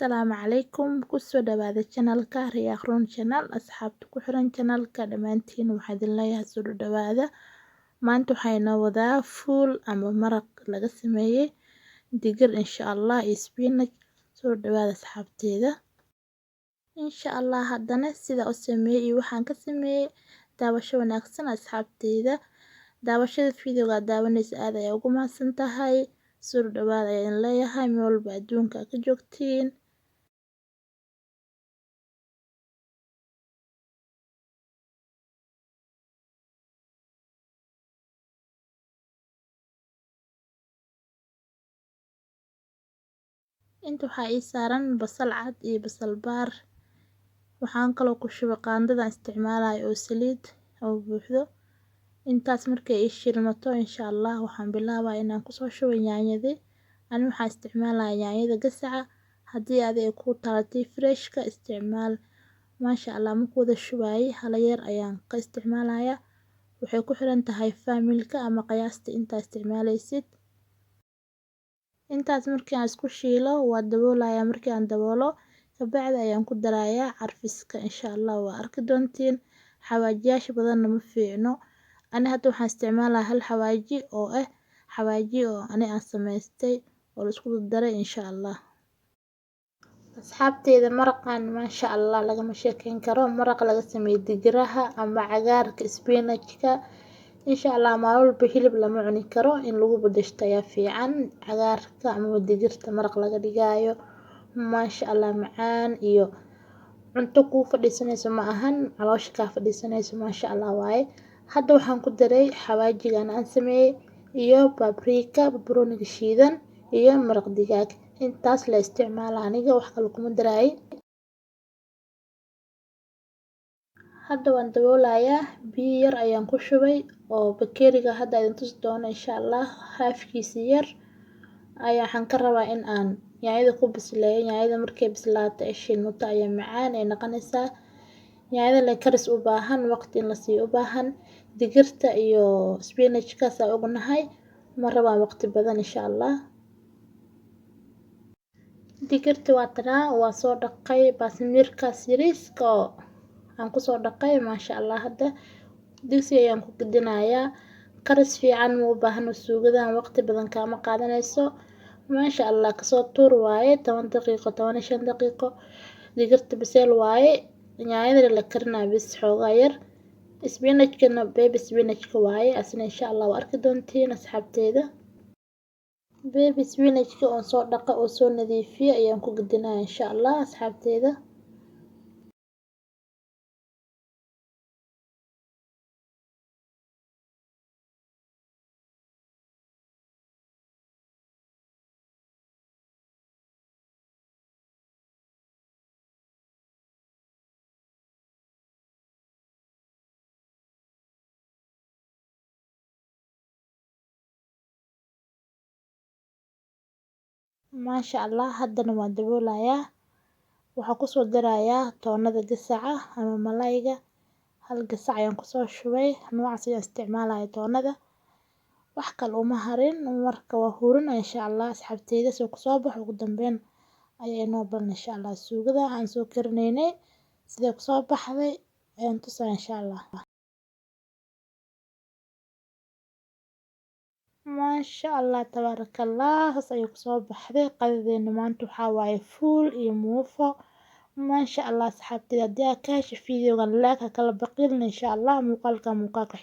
Asalaamu calaykum, kusoo dhawaada channelka Riyaaq Run Channel. Asxaabta ku xiran channelka dhammaantiin waxaa idin leeyahay soo dhawaada. Maanta waxaa inoo wadaa fuul ama maraq laga sameeyey digir, insha Allah, iyo spinach. Soo dhawaada asxaabteeda, insha Allah. Haddana sida u sameeyey iyo waxaan ka sameeyey, daawasho wanaagsan asxaabteeda. Daawashada videoga aad daawanaysa aad ayaa ugu mahadsan tahay. Soo dhawaada ayaan leeyahay meel walba adduunka ka joogtiin. Inta waxaa ii saaran basal cad iyo basal baar. Waxaan kaloo ku shubay qaandadan isticmaalayo oo saliid oo buuxdo. Intaas markay ii shiilmato, insha Allah, waxaan bilaabaa inaan kusoo shubo yaanyadii. Ani waxaan isticmaalayaa yaanyada gasaca. Haddii adi ay ku talatay freshka isticmaal. Maasha Allah, marku wada shubaayay, hala yar ayaan ka isticmaalayaa. Waxay ku xiran tahay familka ama qiyaasta intaa isticmaalaysid. Intaas markii aan isku shiilo, waa daboolayaa. Markii aan daboolo kabacdi ayaan ku darayaa carfiska, insha Allah, waa arki doontiin. Xawaajiyaasha badanna ma fiicno. Ani hadda waxaan isticmaalayaa hal xawaaji oo ah xawaaji oo ani aan samaystay oo la isku daray, insha Allah. Asxaabteyda, maraqan maasha Allah lagama sheekeyn karo. Maraq laga sameeyey digiraha ama cagaarka spinachka, insha Allah. Maalin walba hilib lama cuni karo, in lagu bedeshto ayaa fiican. Cagaarka ama digirta maraq laga dhigaayo, maasha Allah, macaan iyo cunto kuu fadhiisanayso ma ahan, caloosha kaa fadhiisanayso, maasha Allah waaye. Hadda waxaan ku daray xawaajigan aan sameeyey iyo paprika, barbarooniga shiidan iyo maraq digaag. Intaas la isticmaala, aniga wax kale kuma daraayay. Hadda waan daboolayaa. Biyo yar ayaan ku shubay oo bakeeriga hadda idin tusi doono, insha Allah. Haafkiisa yar ayaa waxaan ka rabaa in aan yaanyada ku bisleeyo. Yaanyada markay bislaato ee shiilmato ayaa macaan ay noqonaysaa. Yaanyada le karis u baahan, waqti in la siiyo u baahan. Digirta iyo spinachka saa ognahay ma rabaan waqti badan, insha Allah. Digirta waa tanaa, waa soo dhaqay, baasmiirkaas yariiska oo aan kusoo dhaqay, maasha Allah. Hadda digsi ayaan ku gedinayaa. Karis fiican ma u baahno suugadan, waqti badan kaama qaadanayso, maasha Allah. Kasoo tuur waaye, 10 daqiiqo, 15 daqiiqo digirta biseel waaye. Yaanyada la karinaya bis xoogaa yar. Spinachkana baby spinachka waaye asna, insha Allah, waa arki doontiin asxaabteeda. Baby spinachka oon soo dhaqa oo soo nadiifiye ayaan ku gedinaya, insha Allah, asxaabteeda. Maasha Allah, haddana waan daboolayaa. Waxaan kusoo darayaa toonada gasaca ama malayga. Hal gasac ayaan kusoo shubay. Noocaas ayaan isticmaalaya toonada, wax kale uma harin. Marka waa hurinaya, insha Allah, asxaabteyda. Soo kusoo baxo ugu dambeyn ayaa inoo balan, insha Allah. Suugada aan soo karinaynay sidee kusoo baxday ayaan tusaa, insha Allah. Maasha Allah, tabaarakallah, saas ayuu kusoo baxday. Qadadeena maanta waxaa waaye fuul iyo muufo, maasha Allah. Asxaabteyda, haddii aad ka heshay videogan, like ha kala baqilin, insha Allah. Muuqaalka muuqaalka.